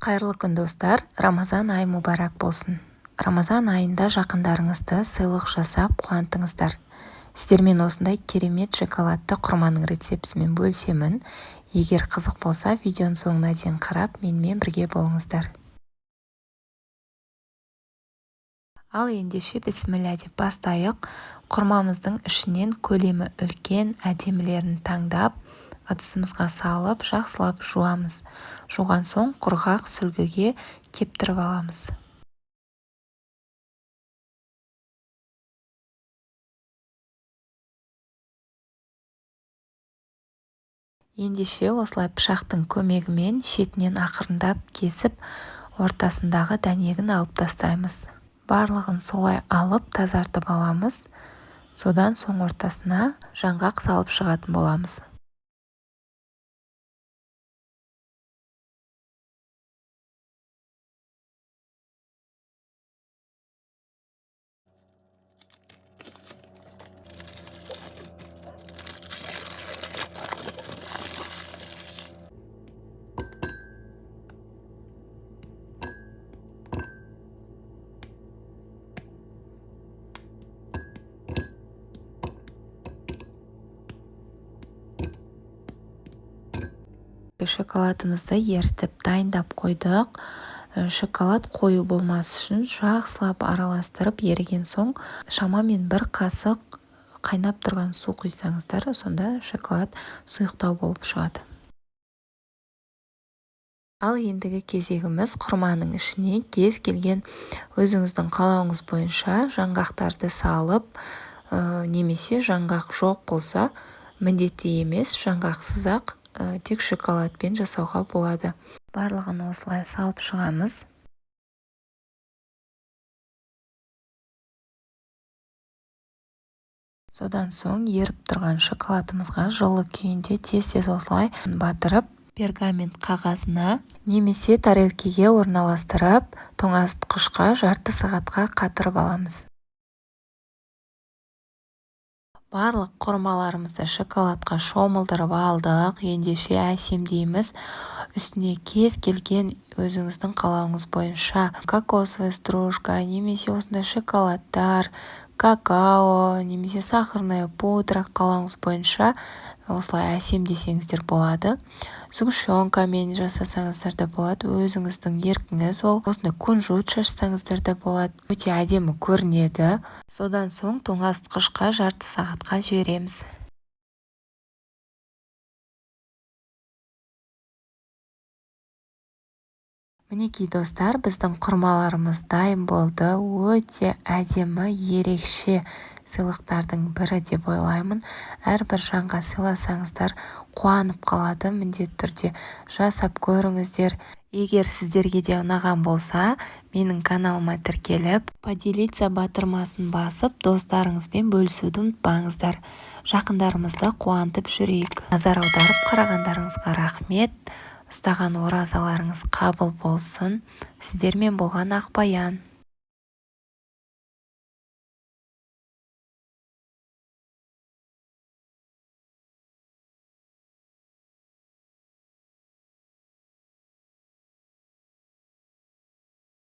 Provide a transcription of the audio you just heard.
Қайырлы күн, достар! Рамазан айы мүбәрак болсын! Рамазан айында жақындарыңызды сыйлық жасап қуантыңыздар. Сіздермен осындай керемет шоколадты құрманың рецептісімен бөлісемін. Егер қызық болса, видеоның соңына дейін қарап, менімен бірге болыңыздар. Ал ендеше, бісміллә деп бастайық. Құрмамыздың ішінен көлемі үлкен, әдемілерін таңдап, ыдысымызға салып, жақсылап жуамыз. Жуған соң құрғақ сүлгіге кептіріп аламыз. Ендеше осылай пышақтың көмегімен шетінен ақырындап кесіп, ортасындағы дәнегін алып тастаймыз. Барлығын солай алып, тазартып аламыз. Содан соң ортасына жаңғақ салып шығатын боламыз. Шоколадымызды ерітіп дайындап қойдық. Шоколад қою болмас үшін жақсылап араластырып, еріген соң шамамен бір қасық қайнап тұрған су құйсаңыздар, сонда шоколад сұйықтау болып шығады. Ал ендігі кезегіміз құрманың ішіне кез келген өзіңіздің қалауыңыз бойынша жаңғақтарды салып, немесе жаңғақ жоқ болса, міндетті емес, жаңғақсыз-ақ, тек шоколадпен жасауға болады. Барлығын осылай салып шығамыз. Содан соң еріп тұрған шоколадымызға жылы күйінде тез-тез осылай батырып, пергамент қағазына немесе тарелкеге орналастырып, тоңазытқышқа жарты сағатқа қатырып аламыз. Барлық құрмаларымызды шоколадқа шомылдырып алдық. Ендеше әсемдейміз. Үстіне кез келген өзіңіздің қалауыңыз бойынша кокосовая стружка немесе осындай шоколадтар, какао немесе сахарная пудра, қалауыңыз бойынша осылай әсемдесеңіздер болады. Сгущенкамен жасасаңыздар да болады, өзіңіздің еркіңіз ол. Осындай кунжут шашсаңыздар да болады. Өте әдемі көрінеді. Содан соң тоңазытқышқа жарты сағатқа жібереміз. Мінекей, достар, біздің құрмаларымыз дайын болды. Өте әдемі, ерекше сыйлықтардың бірі деп ойлаймын. Әрбір жанға сыйласаңыздар, қуанып қалады. Міндетті түрде жасап көріңіздер. Егер сіздерге де ұнаған болса, менің каналыма тіркеліп, поделиться батырмасын басып, достарыңызбен бөлісуді ұмытпаңыздар. Жақындарымызды қуантып жүрейік. Назар аударып қарағандарыңызға рахмет. Ұстаған оразаларыңыз қабыл болсын. Сіздермен болған Ақбаян.